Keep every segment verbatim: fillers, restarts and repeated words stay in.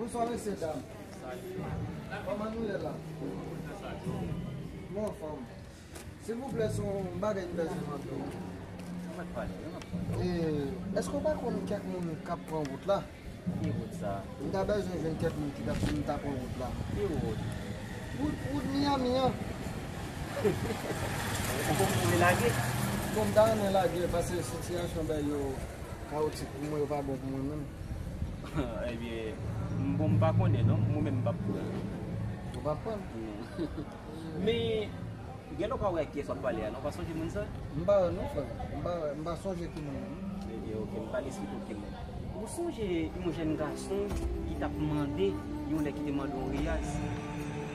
Bonswa, mesye dam. Kòman nou ye la? Nou anfòm. Silvouplè, se yon bagay m bezwen mande w. Ann pale, ann pale. E, èske w pa konn kèk moun k ap pran wout la? Ki wout sa? M ta bezwen jwenn kèk moun ki t ap, m ta pran wout la. Ki wout? Wout, wout Miami an. Ou, ou, ou vle lage? Bon, m ta renmen lage, paske sitiyasyon bagay yo kawotik pou mwen, yo pa bon pou mwen menm. Ebyen, m, bon, m pa konnen non, mwen menm m p ap pran. Ou p ap pran? Non. Men, gen lè w pa wè ak kiyès w ap pale a, non, w pa sonje moun sa? M pa wè non, frè. M pa wè, m pa sonje ki moun li. Ebyen, oke, m pa l esplike w ki moun. Ou sonje yon jèn gason ki t ap mande, yon lè ki te mande yon reyaz?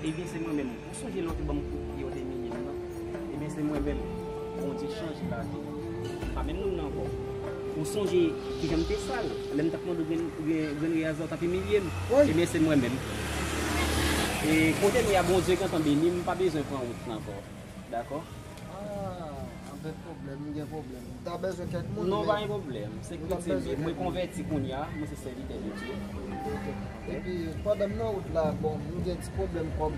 Ebyen, se mwen menm. Ou sonje lè w te ban m kout pye, w te imilye m nan? Ebyen, se mwen menm. Bondye chanje lavi m. M pa menm moun nan ankò. Ou sonje kijan m te sal, lè m t ap mande w grenn, grenn, grenn reyaz la, w t ap imilye m? Wi. Ebyen, se mwen menm. E kote m ye a, Bondye gentan beni m, m pa bezwen pran wout lan ankò. Dakò? Ah, anben pwoblèm, m gen pwoblèm. M ta bezwen kèk moun, non, men pa gen pwoblèm. Se kretyen m ye. Mwen konvèti kounye a, mwen se sèvitè de Dye. Ok. Epi, pandan m nan wout la, bon, m gen ti pwoblèm kòb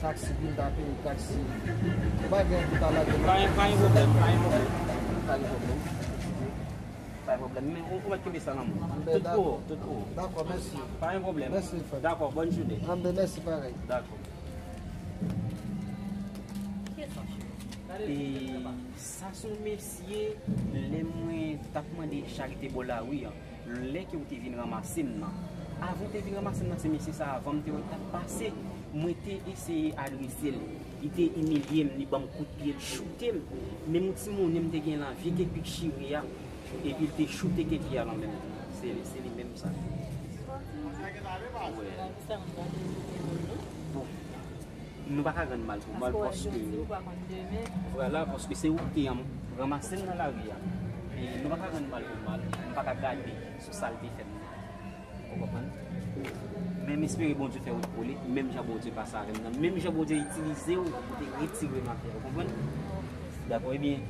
taksi pou m ta peye taksi. Ou pa gen pou ta lage m? Pa gen, pa gen pwoblèm, pa gen pwoblèm. Pa gen pwoblèm. Pa gen pwoblèm. Men ou, ou mèt kenbe sa nan men w. Tout pou ou, tout pou ou. Dakò, mèsi. Pa gen pwoblèm. Mèsi, frè. Dakò, bòn jounen. Anben, mèsi parèy. Dakò. E sa se yon mesye, lè mwen t ap mande charite bò lari an, lè ke w te vin ranmase m nan. Avan w te vin ranmase m nan, se mesye sa a, avan m te wè l t ap pase, mwen te eseye adrese l. Li te imilye m, li ban m kout pye, l choute m. Menm yon ti monnen m te gen la, vye kepik chire a, epi l te choute kepik a lan men m. Se, se li menm sa. Wè. Bon. Nou pa ka rann mal pou mal, paske, vwala, paske se ou ki te ranmase m nan lari a. E nou pa ka rann mal pou mal, m pa ka gade sou sa l te fè m nan. Ou konprann? Men m espere Bondye fè wout pou li, menm jan Bondye pase avè m nan, menm jan Bondye itilize w pou te retire m atè, ou konprann? Dakò, ebyen,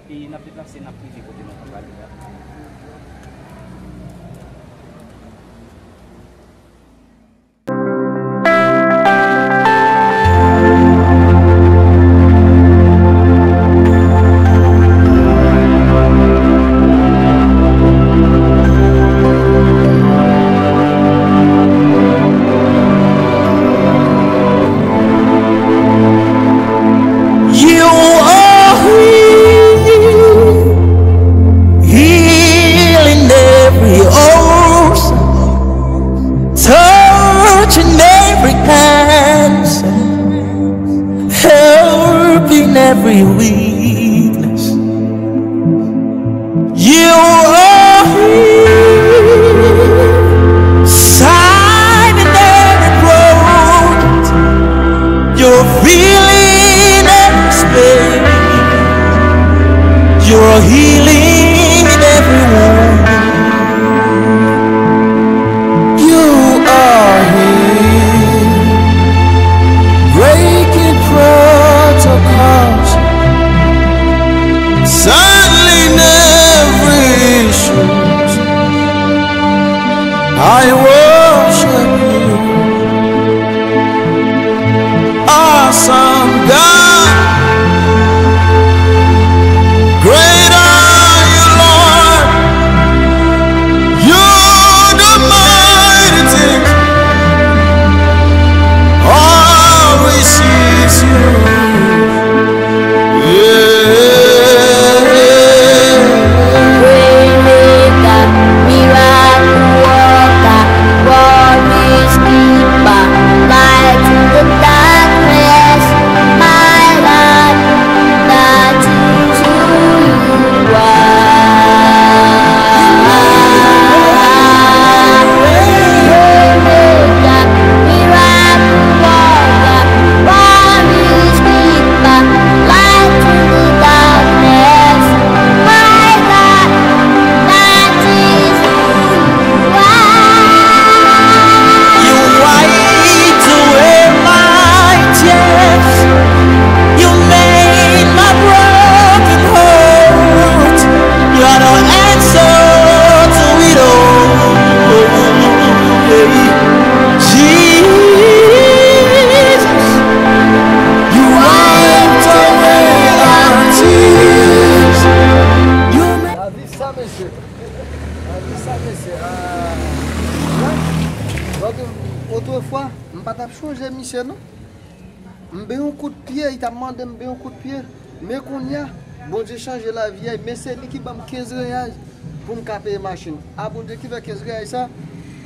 e n ap deplase, n ap rive kote nou t ap prale la. You are here, healing every ocean, touching every cancer, helping every weakness. You are here, signing every broken. You're feeling every space. You're healing every wound. You are here, breaking protocols, settling every issue. I worship you, awesome God. Great are you, Lord. You do mighty things. All we see is you. Yeah. Waymaker, miracle worker, Fwa, m pa t ap chonje misye non. M ben yon kout pye, li t ap mande m ben yon kout pye. Men kounye a, Bondye chanje lavi a, men se li ki ban m kenz reyal pou m ka peye machin. A Bondye ki fè kenz reyal sa,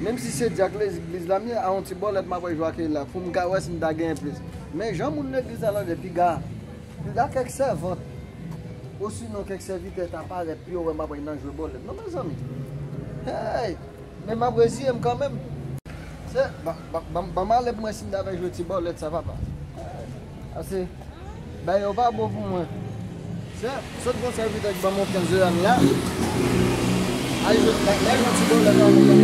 menm si se dyak legliz la m ye, a yon ti bòlèt m ap jwe ak li la, pou m ka wè si m ta genyen plis. Men jan moun legliz la lande piga, piga kèk sèvant, osinon kèk sèvitè ta parèt pou yo wè m ap nan jwe bòlèt. Non, mezanmi. Hey! Men m ap reziye m kanmenm. Se, ban, ban, ban, ban m ale pou mwen si m ta fè jwe ti bòlèt sa, papa. Ase, bay yo pa bon pou mwen. Se, sot gon sèvitè ki ban m yon kenz reyal la. Ay, jwe, bay, bay jwe ti bòlèt la, papa.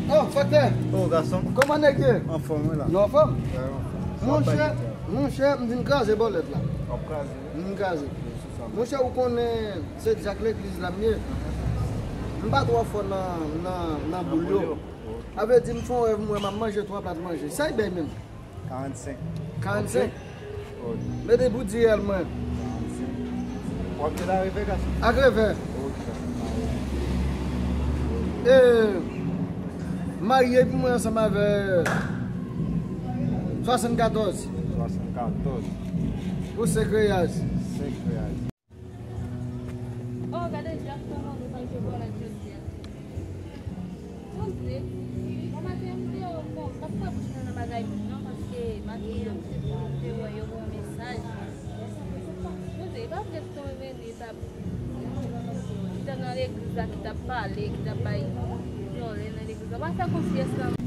Oh, faktè! Oh, gason. Kòman nèg ye? Anfòm, wi, la. Nou anfòm? Wi, anfòm. Monchè, monchè, m vin kraze bòlèt la. W ap kraze, wi. M vin kraze. Monchè, ou konnen se dyak legliz la m ye. M pa twò fò nan, nan, nan boul yo. A vle di, m fè yon rèv, m wè m ap manje twa plat manje. Sa y bay menm? Karannsenk. Karannsenk? Ok. Mete pou di rèl mwen. Karannsenk. W ap jwe l a revè, gason? Ak revè. Ok. E, marye pou mwen ansanm avè swasannkatòz. Swasannkatòz. Pou senk reyal. Senk reyal. Oh, gade Jack, kòman nou pral jwe bòlèt jodi a. Poze. Bon maten, m deyò, bon, m p ap fè bouch mwen nan bagay moun non, paske maten an, m te, m te wè yo voye mesaj. Poze, e pa vre tonbe vini, t ap, li t ap nan legliz la, ki t ap pale, ki t ap bay pyonlen nan legliz la. Pa fè konfyans nan.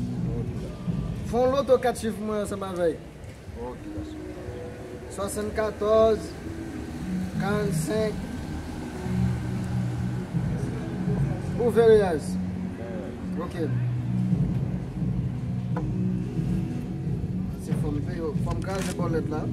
Fè yon loto kat chif mwen ansanm avè l. Ok, gason. Swasannkatòz, karannsenk. Pou Vereyaz. Ok. Se fò m peye, fò m kraze bòlèt la.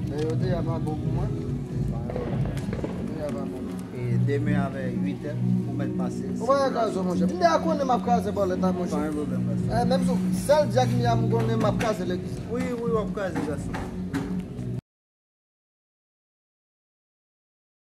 Men yo te a pa bon pou mwen. Yo te a pa bon. E demen avè uit è, ou mèt pase. Ou pa ka kraze, monchè. M deja konnen m ap kraze bòlèt la, monchè. Pa gen pwoblèm, gason. Eh, menm sou sèl dyak m ye a, m konnen m ap kraze legliz. Wi, wi, w ap kraze, gason.